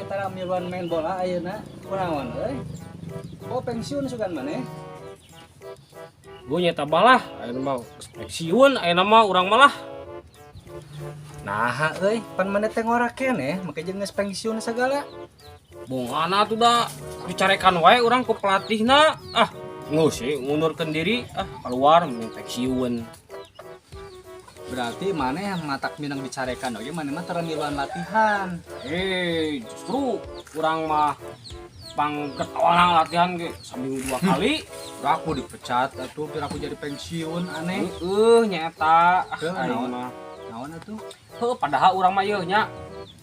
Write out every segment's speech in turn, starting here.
Tara miluan main bola ayeuna. Kunaon euy? Oh, pensiun sugan maneh? Gue nyata balah, ayeuna mah pensiun, ayeuna mah urang malah. Nah, euy, pan maneh teh ngora keneh, make jeung geus pensiun segala. Bungana tuh da dicarekan wae urang ku pelatihna. Ah, geus sih ngundurkeun diri, ah keluar mending pensiun. Berarti maneh yang matak minang dicarekan oge maneh mah tara miluan latihan. Eh, justru urang mah panggetolang latihan ge saminggu 2 kali. Udah aku dipecat atuh biar aku jadi pensiun aneh. Heeh, nyata. Ah, Heuh, aing naon? mah. Naon atuh? Heuh, padahal urang mah ieu nya.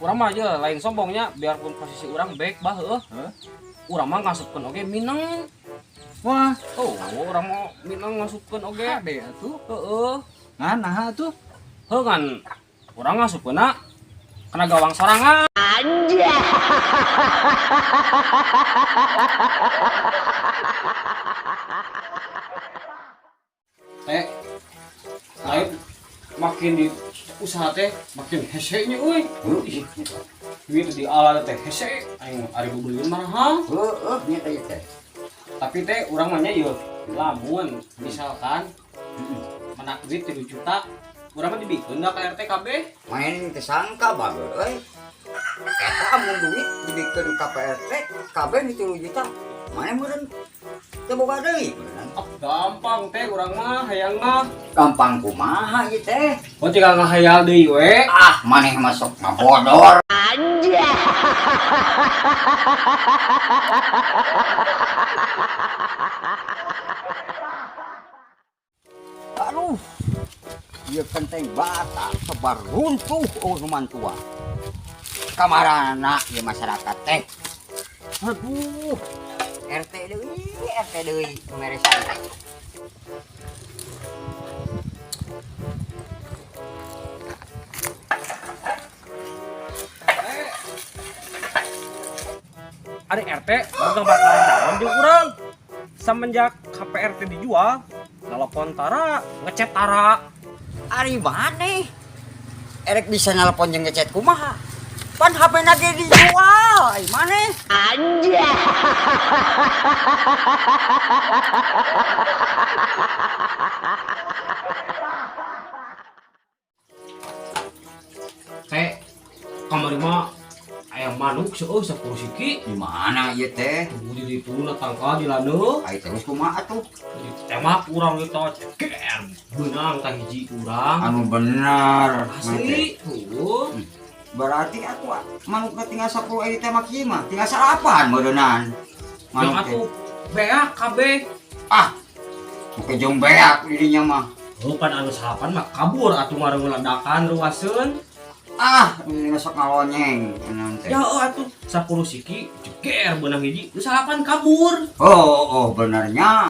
Urang mah ieu lain sombongnya, biarpun posisi urang back bah heuh. Heuh. Urang mah ngasupkeun oge mineng. Wah, Oh, urang mah mineng ngasupkeun oge. Kade atuh. Heeh. Ngan naha atuh? Heuh kan urang ngasupkeunna kana gawang sorangan. Teh, lain makin di usaha teh makin hese nya euy. Heuh, Duit di ala teh hese, aing ari beubeulieun marahal. heuh, nya teh teh. Tapi teh urang mah nya ieu lamun misalkan menak duit 3 juta, urang mah dibikeun da ka RT KB. Main teu sangka bager euy. Eta amun duit dibikeun ka PRT KB nu 3 juta. Maneh meureun teu boga deui meureun. Ah, gampang teh urang mah hayang mah. Gampang kumaha ieu teh? Oh, tinggal ngahayal deui we. Ah, maneh masuk ngabodor. Aduh, ieu kenteng bata sebar runtuh eueuh nu mantua. Kamarana ieu masyarakat teh. Aduh, RT deui, RT deui pemeresan teh. Ari RT boga masalah naon jeung urang? Semenjak KPRT dijual, telepon tara, ngechat tara. Ari maneh? Erek bisa nelpon jeung ngechat kumaha? Pan HP na ge dijual, ari maneh? Teh, kamari mah aya manuk seueuh 10 siki. Di mana ieu teh? Tunggu di ditu na tangkal di laneuh. Ai terus kumaha atuh? Ditembak urang eta ceker. Beunang tah hiji urang. Anu bener. Asli, tuh. Berarti atuh manukna tinggal 10 ari ditembak ieu mah, tinggal 8 meureunnan. Yang Manuk teh. atuh beak kabeh. Ah. Muka jeung beak di dinya mah. Oh, pan anu 8 mah kabur atuh ngareung ledakan ruaseun. Ah, ini sok ngalonyeng naon teh. Ya oh, atuh 10 siki ceker beunang hiji, nu 8 kabur. Oh, oh benernya.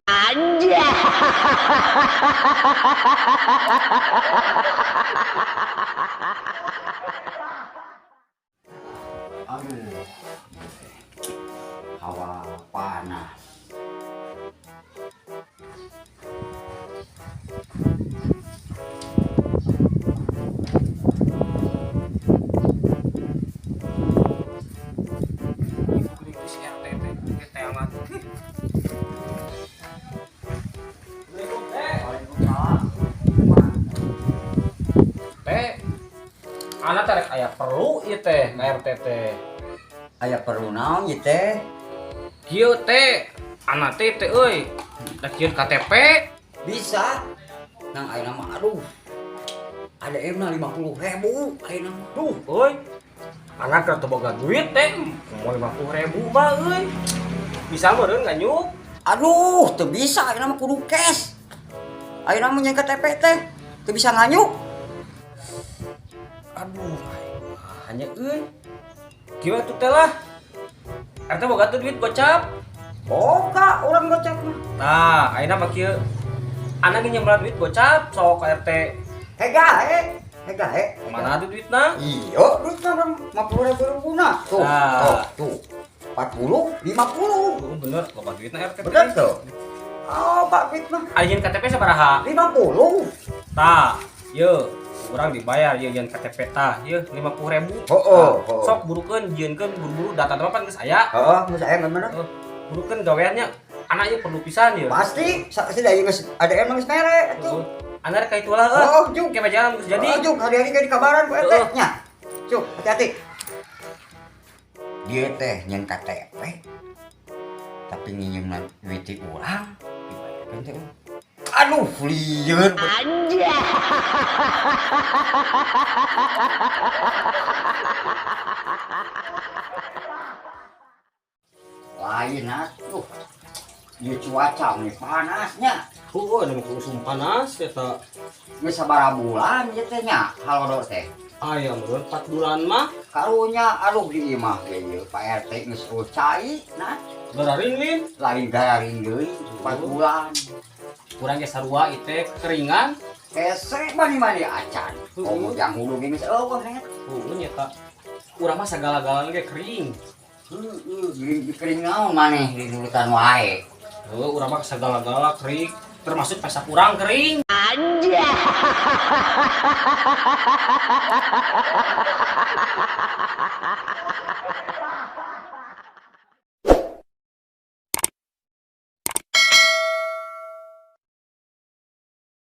Aduh, hawa panas. Teh, anak tarik aya perlu ieu teh ka RT teh. Aya perlu naon ieu teh? Kieu teh, anak teh teh euy. Da kieu KTP Bisa. Nang ayeuna mah aduh. Ada M-na 50.000 ayeuna mah. Duh, euy. Anak keur teu boga duit teh, mau 50.000 mah euy. Bisa meureun nganyuk? Aduh, teu bisa ayeuna mah kudu cash. Ayeuna mah nyen KTP teh, teu bisa nganyuk. Aduh, hanya euy. Kieu atuh teh lah. RT boga tuh duit gocap. Boga urang gocap mah. Tah, ayeuna mah kieu. Anak nginjem duit gocap sok ka RT. Hega he, hega he. Mana tuh duitna? Iya, duitna urang 50.000 ribuna. Tuh, Nah. tuh, tuh. 40, 50. Oh, bener, loba duitna RT. Bener tuh. Oh, Pak duit mah Ari nyen KTP sabaraha? 50. Tah, ye, 2, Urang dibayar ieu jeung KTP tah, ieu 50.000. Oh, oh, oh. Sok burukeun, jieunkeun buru-buru data mah pan geus aya. Heeh, geus aya bener. Heeh. Burukeun gaweannya anaknya perlu pisan ya. Pasti, saksi da ieu geus ADM geus mere atuh. Anak ka itulah euy. Oh, juk. Ke jalan geus jadi. Oh, juk hari-hari ge dikabaran ku RT Heeh. nya. Cuk, hati-hati. Dia teh nyen KTP. Tapi nginjem duit ti urang, dibayarkeun teh. Aduh, lieur. Lain atuh. Ieu cuaca nih panasnya. Heueuh, anu mah usum panas eta. Geus sabaraha bulan ieu teh nya halodo teh. Aya meureun 4 bulan mah. Karunya aduh di imah ge ieu Pak RT geus eueuh cai nah. Gararing lin. Lain gararing deui 4 bulan. Kurang ge sarua ieu teh keringan. Hese mani-mani acan. Heeh. Komo jang hulu ge geus eueuh net. Heueuh nya. Urang mah sagala-galana ge kering. Heeh, geuning kering naon maneh di nurutan wae. Heueuh, urang mah sagala-gala kering, termasuk pesak urang kering.